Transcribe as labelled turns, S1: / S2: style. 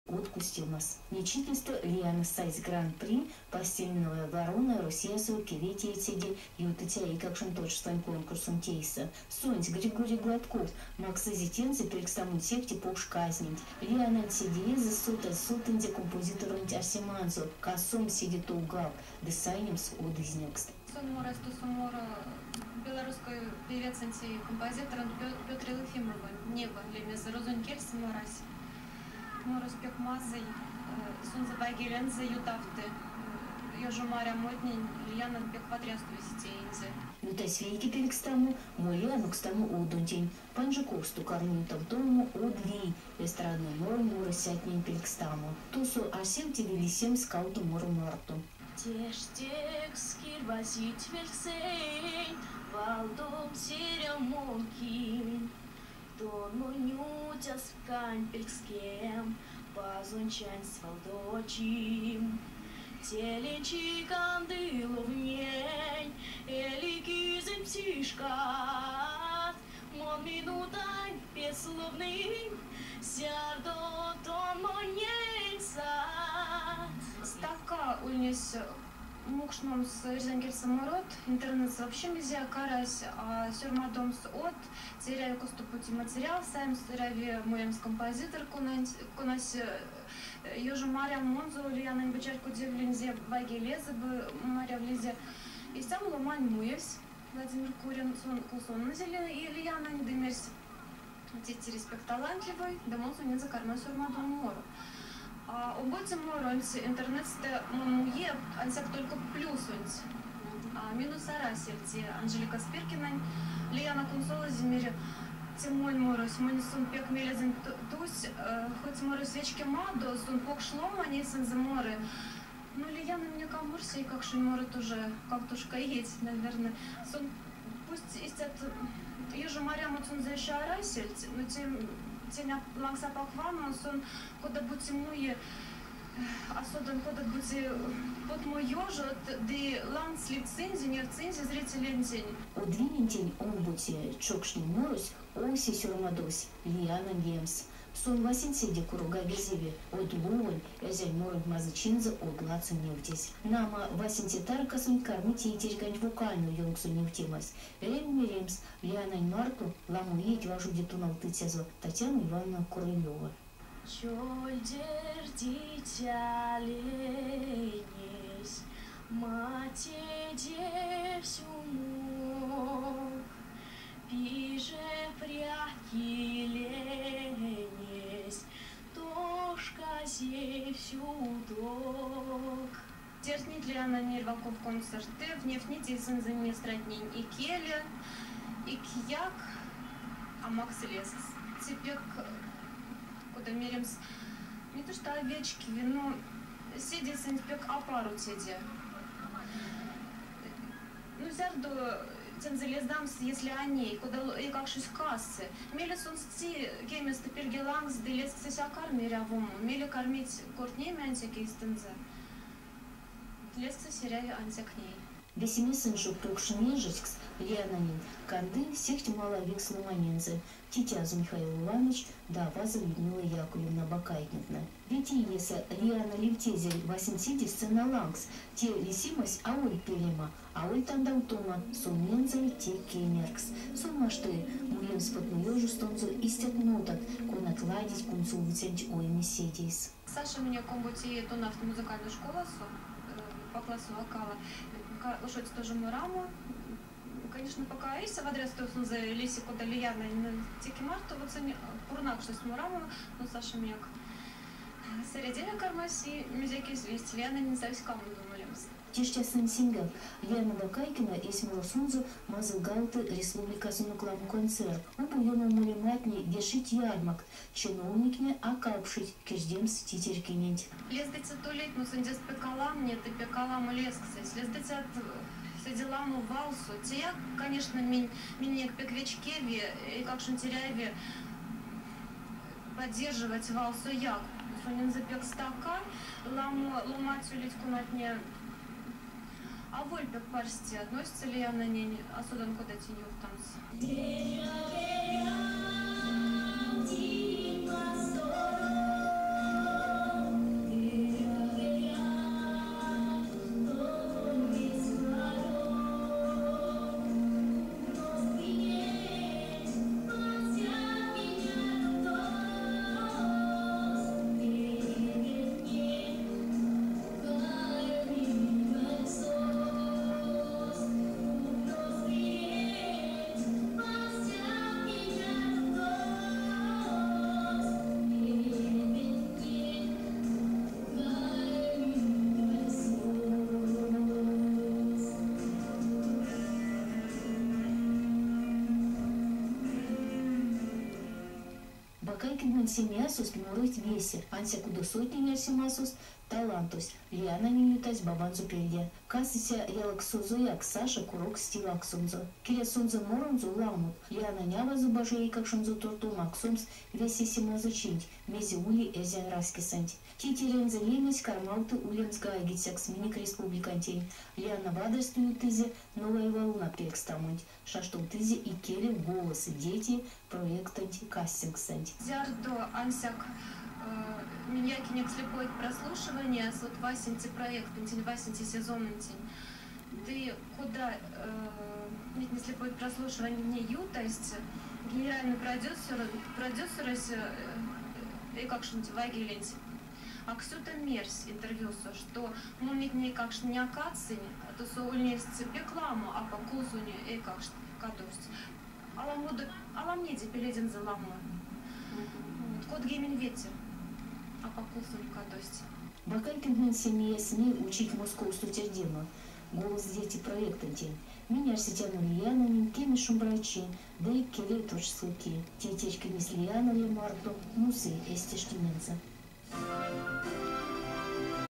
S1: Од кустемас. Неть читнестэ Лиана сайсь Гран-при Постельная ворона Россиясо кеветеецеде ютыця эйкакшонь творчествань конкурсонть эйсэ. Сонсь Григорий Гладков максызе тензэ пелькстамонь сехте покш казненть. Лианань седеезэ сотазь сотынзе композиторонть арсеманзо, касомс седе товгак ды сайнемс од изнявкст.
S2: Сон морась тосо моро белорусской певецэнть и композиторонть Петр Елфимовонь Небо лемезэ рузонь кельсэ морась. Морось пек мазый, сонзэ вайгелензэ ютавты ёжомарямотнень, Лияна пек вадрясто весе теинзе.
S1: Ютась вейке пелькстамо, моли анокстамо одонтень. Панжиковсто карми ютавтовомо Од лей эстрадной моронь морыцятнень пелькстамо. Тосо арсевтеви лисемс кавто моро марто.
S3: Тештекс кирвазить велькссэнь валдомсь эрямонь ким. Тон монь уцяскань пелькскем, Пазонь чансть валдочим. Телень чи канды ловнень, Эли кизэнь пси шкат. Мон минутань пес ловнынь, Зярдо тон монень сат.
S2: Стака ульнесь мукшномс эрзянь кельсэ морот, интернетсэ вообще мезеяк арась, а сёрмадомс од, те эряви косто-бути материал саемс, эряви муемс композитор, конанть, конась ёжомарямонзо Ульянань бы чарькодевлинзе, вайгелезэ бы марявлизе. Истямо ломань муевсь Владимир Курин, сон кулсонынзе Лиянань ды мерсь: Тейтересь пек талантливой, ды мон сонензэ карман сёрмадомо моро. А омбоце моронть интернетстэ мон муия ансяк только плюсонть, а минус арасель. Те Анжелика Спиркинань Лияна кунсолызе, мери, те монь морось, монь сон пек мелезэнь тусь, хоть морось вечкемадо, сон покш ломань эйсэнзэ моры. Ну, Лияна минек а морси, эйкакшонь морот уже кавтошка иеть, наверное. Сон пусть истят ёжомарямот сонзэ эщо арасельть, но те тень лангс апак вано, сон кода-бути муи, а содан, кода-бути потмо ёжот ды лангс ливтсынзе, невтсынзе зрителентень.
S1: Од леентень омбоце чокшне морось овсе сёрмадовсь Лиянань лемс. Сон васенцеде курок гайгезеви од лувонь, эрзянь моронть мазычинзэ од ладсо невтезь. Нама, васенце таркасонть карми тейтерьканть вокальной ёнксонь невтемась. Эряви меремс, Лиянань марто ламо иеть важоди тонавтыцязо Татьяна Ивановна Королёва.
S3: Чольдердиця лейнесь, матедевсь умок, Пиже пря килейнесь, тошказевсь удок.
S2: Тердтнить Лианань эрьва ков концертэв, невтнить эсензэ эстрадатнень икеле, и кияк а максы лезкс. Те пек, кода меремс, не то что а вечкеви, но седейсэнть пек апаро теде. Ну, зярдо тензэ лездамс, если а ней, кода эйкакшось касы? Мейле сон сти кеместэ пильге лангс ды лезксэсь а карми эрявомо, мейле кармить кортнеме ансяк эйстэнзэ. Лезксэсь эряви ансяк ней.
S1: Весемесэнть жо покш нежедькс Лиананень канды сехте малавикс ломанензэ, тетязо Михаил Иванович ды авазо Людмила Яковлевна Бакайкинтнэ. Вете иесэ Лиана ливтезель васенцеде сцена лангс. Те лисемась аволь пелема, аволь тандавтома, сонензэ те кеняркс. Сон машты муемс потмоёжостонзо истят нотат, конат ладить кунсолыцянть ойме седейс.
S2: Саша минек омбоце ие тонавты музыкальной школасо по классу вокала. Ушодсь тоже морамо. Конечно, пока эзь вадрясто сонзэ лиси кода Лияна, теке марто вот сынь пурнакшность морамо, но Саша минек сэредеме кармась и мезекс эзь лиссть. Лиянанень савсь ськамонзо молемс.
S1: Тештясынь сеньгак, Лиана Бакайкина эсь моросонзо мазылгавты республикасонок ламо концертт. Омбо ёнов молематне вешить ярмакт, чиновниктне а капшить кирдемс тетерькиненть.
S2: Лездыцят улить, но сындест пек аламне, ды пек аламо лезксэсь. Лездыцят седе ламо валсо. Теяк, конечно, минь, миненек пек вечкеви, эйкакшонть эряви поддерживать валсояк. Сонензэ пек стака, ламо ломанть улить, конатне аволь пек парсте относятся Лиананень, а содан кода тень ёвтамс.
S1: Семиясост морыть весе, ансяк кудосотнень арсемасост талантось Лиянанень ютась бабанзо пельде. Касыця ялаксозояк, Саша, курок сти вакссонзо. Келя, сонзэ моронзо ламот. Лиянань авазо бажи эйкакшонзо туртов максомс весе се мазычинть, мезе ули эрзянь раськесэнть. Тейтерензэ лемесь кармавты улемс гайгицякс минек республикантень. Лиана вадрясто ютызе Новая волна пелькстамонть, шаштовтызе икелев Голос. Дети проектэнть кастингсэнть.
S2: Зярдо ансяк минь якинек слепой прослушиванияс, вот васенце проектэнтень, васенце сезононтень. Ды кода неть не слепой прослушивание ютасть, генеральный продюсерэсь эйкакшонть вайгеленть Аксюта мерсь интервьюсо, что мон неть эйкакштнень а кадсынь, тосо ульнесть пек ламо апак кулсоне эйкакшт кадовсть. Аламодо, аламнеде пеледензэ ламо. Вот, 35 апак кулсоне кадовсть.
S1: Бакайкинтнэнь семиясь ней учить Московсто тердема Голос дети проектэнтень. Минь арсетяно Лиянанень кеме шумбрачи ды келей творческой ки. Тейтерькинесь Лиана лем марто мусы эсь тештинензэ.